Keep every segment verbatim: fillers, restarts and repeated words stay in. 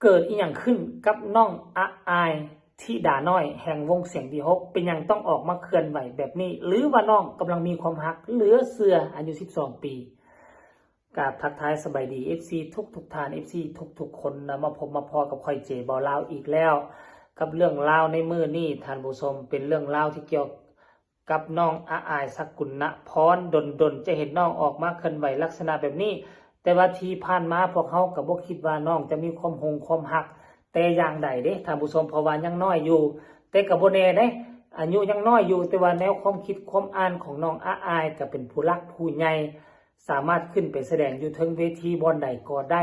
เกิดอีหยังขึ้นกับน้องอายธิดาน้อยแห่งวงเสียงวีหก เป็นหยังต้องออกมาเคลื่อนไหวแบบนี้ หรือว่าน้องกำลังมีความฮักเหลือเชื่อ อายุ สิบสอง ปี กราบทักทายสบายดี เอฟซี ทุกทุกท่าน เอฟซี ทุกทุกคนนะ มาพบมาพ้อกับข่อยเจบ่าวลาวอีกแล้ว กับเรื่องราวในมื้อนี้ ท่านผู้ชม เป็นเรื่องราวที่เกี่ยวกับน้องอายสกุณณพร ดนๆ จะเห็นน้องออกมาเคลื่อนไหวลักษณะแบบนี้ แต่ว่าที่ผ่านมาพวกเฮาก็บ่คิดว่าน้องจะมีความฮงความฮักแต่อย่างใดเด้ ท่านผู้ชม เพราะว่ายังน้อยอยู่ แต่ก็บ่แน่เด้ อายุยังน้อยอยู่ แต่ว่าแนวความคิดความอ่านของน้องอายก็เป็นผู้หลักผู้ใหญ่ สามารถขึ้นไปแสดงอยู่เทิงเวทีบ่อนใดก็ได้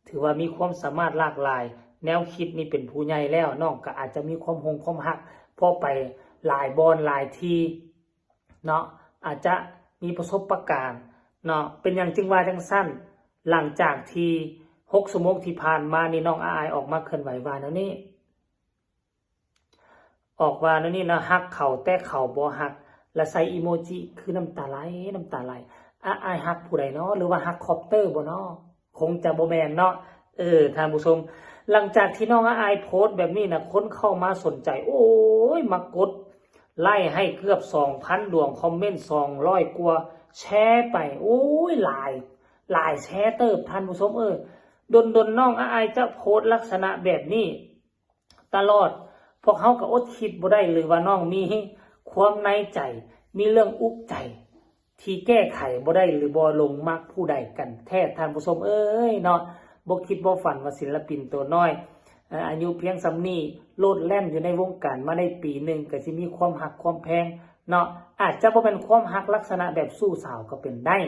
ถือว่ามีความสามารถหลากหลาย แนวคิดนี่เป็นผู้ใหญ่แล้ว น้องก็อาจจะมีความฮงความฮักพอไปหลายบ่อนหลายที่เนาะ อาจจะมีประสบการณ์เนาะ เป็นหยังจึงว่าจังซั่น หลังจากที่หกชั่วโมงที่ผ่านมานี่น้องอายออกมาเคลื่อนไหวว่าแนวนี้ ออกว่าแนวนี้นะ ฮักเขาแต่เขาบ่ฮัก และใส่อีโมจิคือน้ำตาไหล น้ำตาไหล อายฮักผู้ใดเนาะ หรือว่าฮักคอปเตอร์บ่เนาะ คงจะบ่แม่นเนาะ เออ ท่านผู้ชม หลังจากที่น้องอายโพสต์แบบนี้นะ คนเข้ามาสนใจ โอ้ย มากดไลค์ให้เกือบ สองพัน ดวง คอมเมนต์ สองร้อย กว่า แชร์ไป โอ้ย หลาย หลายแชร์เติบ ท่านผู้ชม เออ ดนๆ น้องอายจะโพสต์ลักษณะแบบนี้ ตลอด พวกเฮาก็อดคิดบ่ได้เลยว่าน้องมีความในใจ มีเรื่องอุกใจ ที่แก้ไขบ่ได้หรือบ่หลงมักผู้ใดกันแท้ ท่านผู้ชมเอ้ยเนาะ บ่คิดบ่ฝันว่าศิลปินตัวน้อย เอ่อ อายุเพียงส่ำนี้ โลดแล่นอยู่ในวงการมาได้ปีหนึ่ง ก็สิมีความฮักความแพงเนาะ อาจจะบ่เป็นความฮักลักษณะแบบชู้สาวก็เป็นได้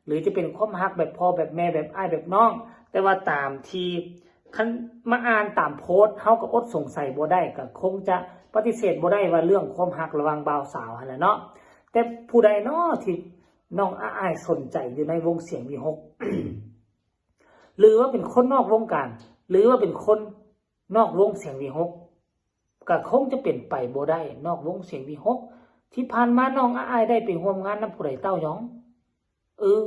หรือจะเป็นความฮักแบบพ่อแบบแม่แบบอ้ายแบบน้อง แต่ว่าตามที่ คันมาอ่านตามโพสต์ เฮาก็อดสงสัยบ่ได้ ก็คงจะปฏิเสธบ่ได้ว่าเรื่องความฮักระหว่างบ่าวสาวหั่นแหละเนาะ แต่ผู้ใดเนาะที่น้องอายสนใจอยู่ในวงเสียงวีหก หรือว่าเป็นคนนอกวงการ หรือว่าเป็นคนนอกวงเสียงวีหก ก็คงจะเป็นไปบ่ได้ นอกวงเสียงวีหก ที่ผ่านมาน้องอายได้ไปร่วมงานนำผู้ใดเต้ายอง เออ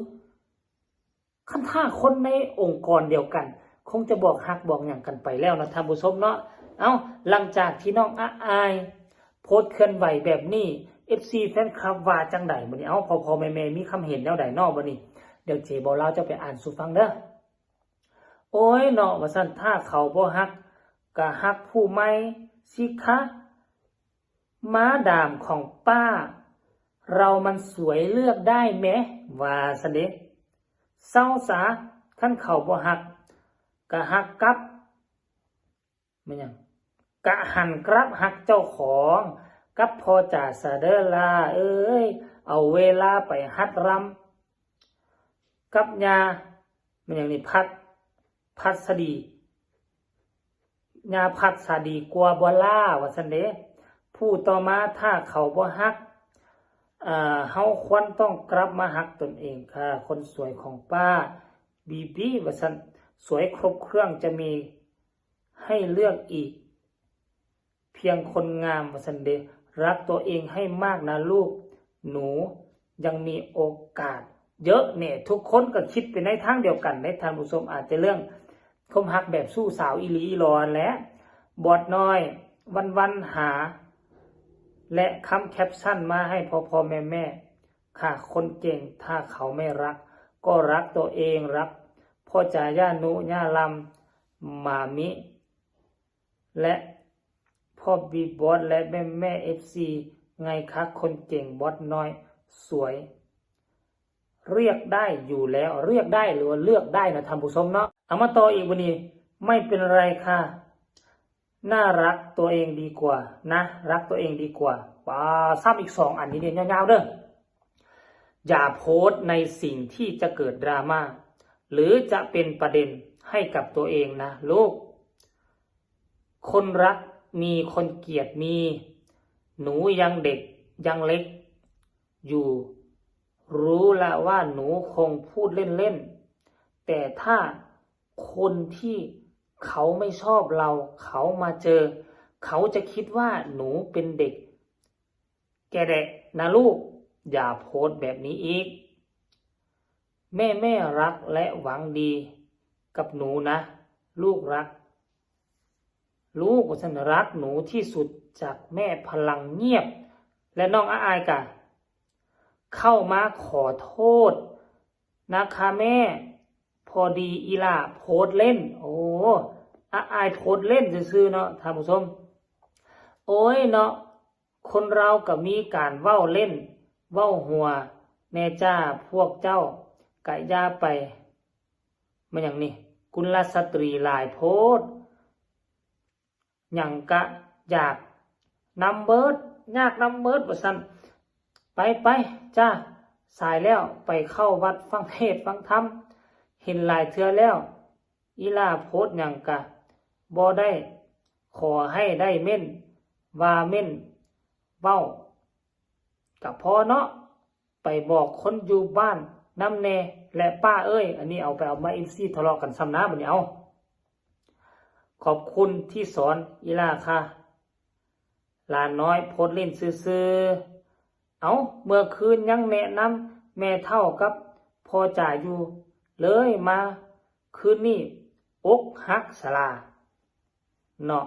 คันถ้าคนในองค์กรเดียวกัน คงจะบอกฮักบอกหยังกันไปแล้วนะท่านผู้ชมเนาะ เอ้า หลังจากที่น้องอายโพสต์เคลื่อนไหวแบบนี้ เอฟซี แฟนคลับว่าจังใดบัดนี้ เอ้า พ่อๆ แม่ๆ มีคำเห็นแนวใดเนาะบัดนี้ เดี๋ยวเจบ่าวลาวจะไปอ่านสู่ฟังเด้อ โอ้ยเนาะ ว่าซั่น ถ้าเขาบ่ฮัก ก็ฮักผู้ใหม่สิคะ มาดามของป้า เรามันสวยเลือกได้แหม ว่าซั่นเด้ เซาซะ คันเขาบ่ฮัก ก็ฮักกลับ แม่นหยัง กะหันกลับฮักเจ้าของ กับพ่อจ๋าซะเด้อล่าเอ้ย เอาเวลาไปหัดรำ กับย่า แม่นหยังนี่ พัด พัดสะดี ย่าพัดสะดีกว่าบ่ล่า ว่าซั่นเด้ ผู้ต่อมาถ้าเขาบ่ฮัก เอ่อ เฮาควรต้องกลับมาฮักตนเองค่ะ คนสวยของป้า บีบี ว่าซั่น สวยครบเครื่องจะมีให้เลือกอีก เพียงคนงาม ว่าซั่นเด้ รักตัวเองให้มากนะลูก หนูยังมีโอกาสเยอะเนี่ย ทุกคนก็คิดไปในทางเดียวกันเด้ ท่านผู้ชม อาจจะเรื่องความฮักแบบชู้สาวอีหลีอีหลอนั่นแหละ บอสน้อย วันๆ หา และคำแคปชั่นมาให้พ่อๆ แม่ๆ ค่ะ คนเก่ง ถ้าเขาไม่รัก ก็รักตัวเอง รักพ่อจ๋า ย่านุ ย่าลำ มามิ และพ่อบี บอส และแม่ๆ เอฟซี ไงคะ คนเก่ง บอสน้อย สวย เรียกได้อยู่แล้ว เรียกได้หรือว่าเลือกได้นะท่านผู้ชมเนาะ เอามาต่ออีกบัดนี้ ไม่เป็นไรค่ะ น่ารักตัวเองดีกว่านะ รักตัวเองดีกว่า ว้า ซ้ำอีกสองอันนี้เนี่ยยาวๆ เด้อ อย่าโพสต์ในสิ่งที่จะเกิดดราม่า หรือจะเป็นประเด็นให้กับตัวเองนะลูก คนรักมี คนเกลียดมี หนูยังเด็กยังเล็กอยู่ รู้ละว่าหนูคงพูดเล่นๆ แต่ถ้าคนที่เขาไม่ชอบเรา เขามาเจอ เขาจะคิดว่าหนูเป็นเด็กแก่แดะนะลูก อย่าโพสต์แบบนี้อีก แม่แม่รักและหวังดีกับหนูนะ ลูกรัก ลูกว่าซั่น รักหนูที่สุดจากแม่พลังเงียบ และน้องอาอายกะเข้ามาขอโทษนะคะแม่ พอดีอีหล่าโพสต์เล่น โอ้ อาอายโพสต์เล่นซื่อๆเนาะท่านผู้ชม โอ้ยเนาะ คนเราก็มีการเว้าเล่น เว้าหัวแน่จ้า พวกเจ้ากะอย่าไป มันหยังนี่ กุลสตรีหลายโพด หยังกะอยากนำเบิด อยากนำเบิดว่าซั่น ไปไปจ้า สายแล้ว ไปเข้าวัดฟังเทศน์ฟังธรรม เห็นหลายเทื่อแล้ว อีหล่าโพสต์หยังกะบ่ได้ ขอให้ได้เม่น ว่าเม่น เว้า กะพอเนาะ ไปบอกคนอยู่บ้านนำแน่ และป้าเอ้ย อันนี้เอาไปเอามา เอฟซี ทะเลาะกันซ้ำนะบัดนี้ เอา ขอบคุณที่สอนอีหล่าค่ะ หลานน้อยโพสต์เล่นซื่อๆ เอา เมื่อคืนยังแนะนำแม่เฒ่ากับพ่อจ๋าอยู่ เลยมาคืนนี้อกหักสลา เนาะ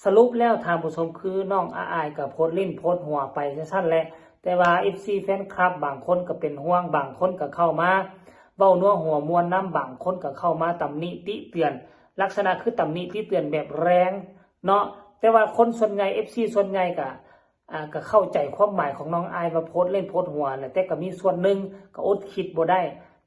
สรุปแล้วท่านผู้ชม คือน้องอาอายกะโพสต์เล่นโพสต์หัวไปซั่นๆแหละ แต่ว่า เอฟซี แฟนคลับบางคนกะเป็นห่วง บางคนกะเข้ามาเว้านัวหัวม่วนนำ บางคนกะเข้ามาตำหนิติเตือน ลักษณะคือตำหนิติเตือนแบบแรงเนาะ แต่ว่าคนส่วนใหญ่ เอฟซี ส่วนใหญ่กะ อ่า กะเข้าใจความหมายของน้องอายว่าโพสต์เล่นโพสต์หัวแหละ แต่กะมีส่วนหนึ่งกะอดคิดบ่ได้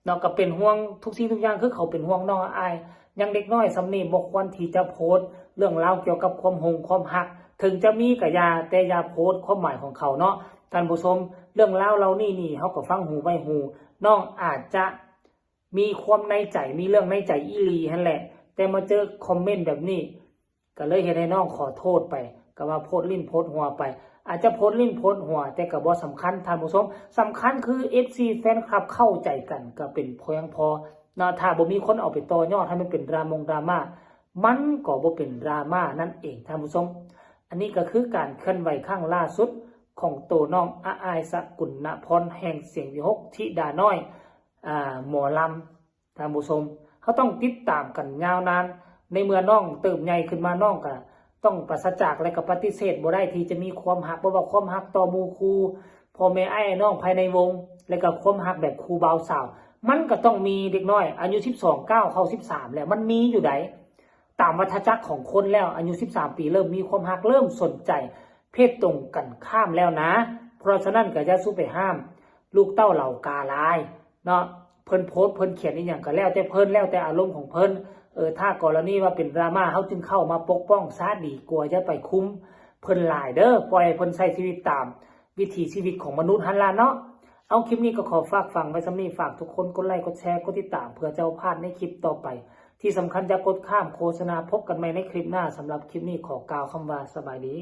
เนาะ กะเป็นห่วงทุกสิ่งทุกอย่าง คือเขาเป็นห่วงน้องอาย ยังเด็กน้อยส่ำนี้บ่ควรที่จะโพสต์เรื่องราวเกี่ยวกับความฮงความฮัก ถึงจะมีกะอย่า แต่อย่าโพสต์ความหมายของเขาเนาะท่านผู้ชม เรื่องราวเหล่านี้นี่ เฮากะฟังหูไว้หู น้องอาจจะมีความในใจ มีเรื่องในใจอีหลีหั้นแหละ แต่มาเจอคอมเมนต์แบบนี้ กะเลยเฮ็ดให้น้องขอโทษไป กะว่าโพสต์เล่นโพสต์หัวไป อาจจะโพสต์เล่นโพสต์หัว แต่กะบ่สำคัญท่านผู้ชม สำคัญคือ เอฟซี แฟนคลับเข้าใจกัน กะเป็นเพียงพอเนาะ ถ้าบ่มีคนเอาไปต่อยอดให้มันเป็นดรามงดราม่า มันกะบ่เป็นดราม่านั่นเองท่านผู้ชม อันนี้กะคือการเคลื่อนไหวครั้งล่าสุดของโตน้องอาอาย สกุณณพร แห่งเสียงวิหก ธิดาน้อย อ่า หมอลำ ท่านผู้ชม เฮาต้องติดตามกันยาวนาน ในเมื่อน้องเติบใหญ่ขึ้นมา น้องกะต้องปราศจากและกะปฏิเสธบ่ได้ที่จะมีความฮัก บ่ว่าความฮักต่อหมู่คู่ พ่อแม่อ้ายน้องภายในวง และกะความฮักแบบคู่บ่าวสาว มันกะต้องมี เด็กน้อยอายุสิบสองก้าวเข้าสิบสามแล้ว มันมีอยู่ใด ตามวัฏจักรของคนแล้ว อายุสิบสามปีเริ่มมีความฮัก เริ่มสนใจเพศตรงกันข้ามแล้วนะ เพราะฉะนั้นกะอย่าสู่ไปห้าม ลูกเต้าเหล่ากาหลายเนาะ เพิ่นโพสต์เพิ่นเขียนอีหยังกะแล้วแต่เพิ่น แล้วแต่อารมณ์ของเพิ่น เออ ถ้ากรณีว่าเป็นดราม่า เฮาจึงเข้ามาปกป้องซะดีกว่า อย่าไปคุมเพิ่นหลายเด้อ ปล่อยให้เพิ่นใช้ชีวิตตามวิถีชีวิตของมนุษย์หั้นล่ะเนาะ เอา คลิปนี้กะขอฝากฝังไว้ส่ำนี้ ฝากทุกคนกดไลก์ กดแชร์ กดติดตาม เพื่อจะบ่พลาดในคลิปต่อไป ที่สำคัญอย่ากดข้ามโฆษณา พบกันใหม่ในคลิปหน้า สำหรับคลิปนี้ขอกล่าวคำว่าสบายดี